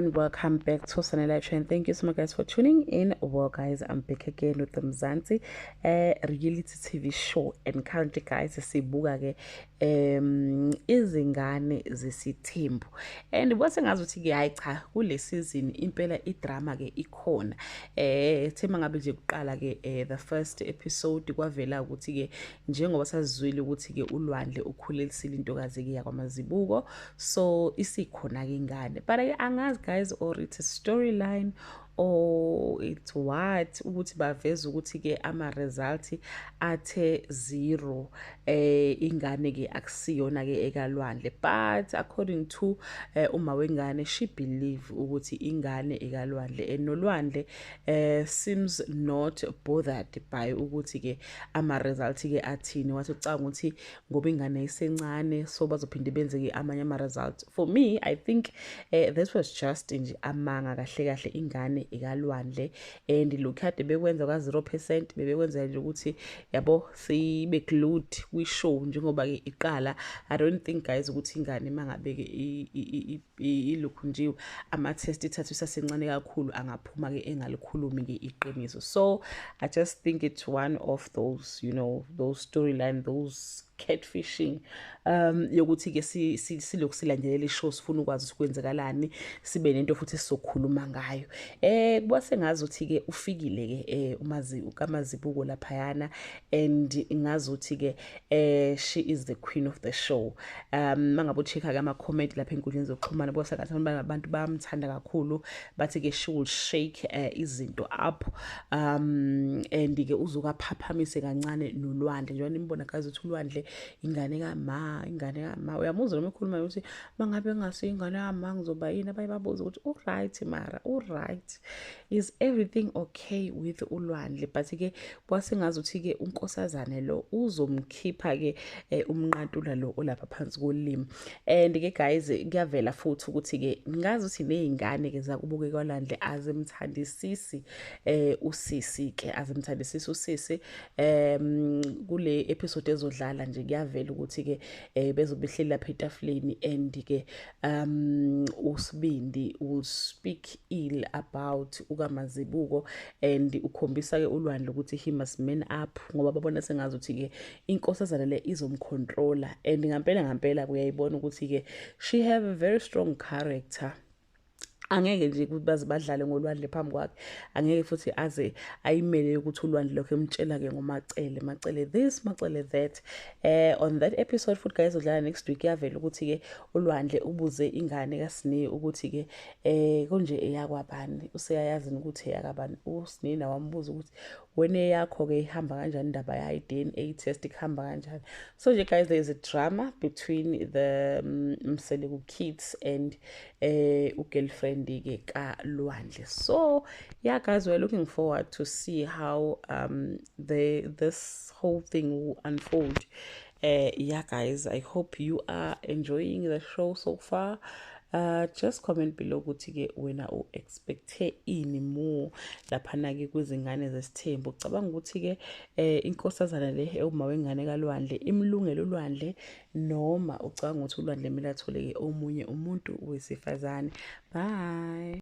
And welcome back to Sunny Live Show, and thank you so much, guys, for tuning in. Well, guys, I'm back again with the Mzansi reality TV show, and currently, guys, sibuka ke Izingane Zesithembu, and kwase ngazuthi ke hayi cha, kule season impela idrama ke ikhona. Thema ngabe nje kuqala ke the first episode, kwavela ukuthi ke njengoba sazizwile ukuthi ke uLwandle ukhulelisile intokazi ke yakwaMazibuko, so isikhona ke ingane. But angazi, guys, or it's a storyline or it's what, ukuthi baveza ukuthi ke ama results athe 0, ingane ke akusiyona ke ekaLwandle. But according to uma wengane, she believe ukuthi ingane ekaLwandle, and noLwandle seems not bothered by ukuthi ke ama results ke athini. Wathi ucanga ukuthi ngoba ingane isencane, so bazophinde benze ke amanye ama results. For me, I think this was just nje amanga. Kahle kahle ingane ekaLwandle, and lokhu kade bekwenza ka 0% bebekwenza nje ukuthi yabo sibe glued kwi-show njengoba ke iqala. I don't think, guys, ukuthi ingane mangabe ke ilokhu nje ama test ithathu isasencane kakhulu, angaphuma ke engalikhulumi ke iqiniso. So I just think it's one of those you know those storyline, those catfishing yokuthi ke silokhu silandelela ishow, sifuna ukwazi ukuthi kwenzekalani, sibe nento futhi esizokhuluma ngayo. Kuba sengazi ukuthi ke ufikile ke umazi ukaMazibuko laphayana, and ngazi ukuthi ke she is the queen of the show. Mangabe uchecka ke ama comment lapha enkundleni zokuxhumana, kuba sengathi abantu bayamthanda kakhulu, bathi ke she will shake izinto up, and ke uzukaphaphamise kancane noLwandle, njengoba nimbona, guys, ukuthi uLwandle ingane kama, ingane kama. Uyamuzwa noma ekhuluma ukuthi mangabe ngasiyo ingane kama, ngizoba yini? Abaye babuza ukuthi u-right, mara u-right, is everything okay with uLwandle? But ke kwasengazi ukuthi ke unkosazane lo uzomkhipha ke umnqantula lo olapha phansi kolimi. And ke, guys, kuyavela futhi ukuthi ke ngazi ukuthi nezingane ke zakubuke kwaLwandle azimthandisisi usisi ke, azimthandisisi usisi. Kule episode ezodlala nje, kuyavela ukuthi ke bezobe behleli lapha etafuleni, and ke uSibindi will speak ill about ukaMazibuko, and ukhombisa ke uLwandle ukuthi he must man up, ngoba babona sengazi ukuthi ke inkosazana le izomcontrola. And ngampela ngampela kuyayibona ukuthi ke she have a very strong character. Angeke nje ukuthi baze badlale ngoLwandle phambi kwakhe, angeke futhi aze ayimele ukuthi uLwandle lokho emtshela ke ngoMacele, Macele this, Macele that. On that episode futhi, guys, udlala next week, yavela ukuthi ke uLwandle ubuze ingane kaSine ukuthi ke konje eyakwabani, useyayazi ukuthi eyakabani. uSine wambuza ukuthi wena eyakho ke ihamba kanjani, indaba yayo DNA test ihamba kanjani? So nje, guys, there is a drama between the Mseleku kids and ugirlfriend ke kaLwandle. So yeah, guys, we're looking forward to see how the this whole thing will unfold. Yeah, guys, I hope you are enjoying the show so far. Just comment below ukuthi ke wena u-expecte ini more laphana ke Kwizingane Zesithembu. Ucabanga ukuthi ke inkosazana le ewuma wengane kaLwandle imlungelo uLwandle, noma ucabanga ukuthi uLwandle kumele athole ke omunye umuntu wesifazane? Bye.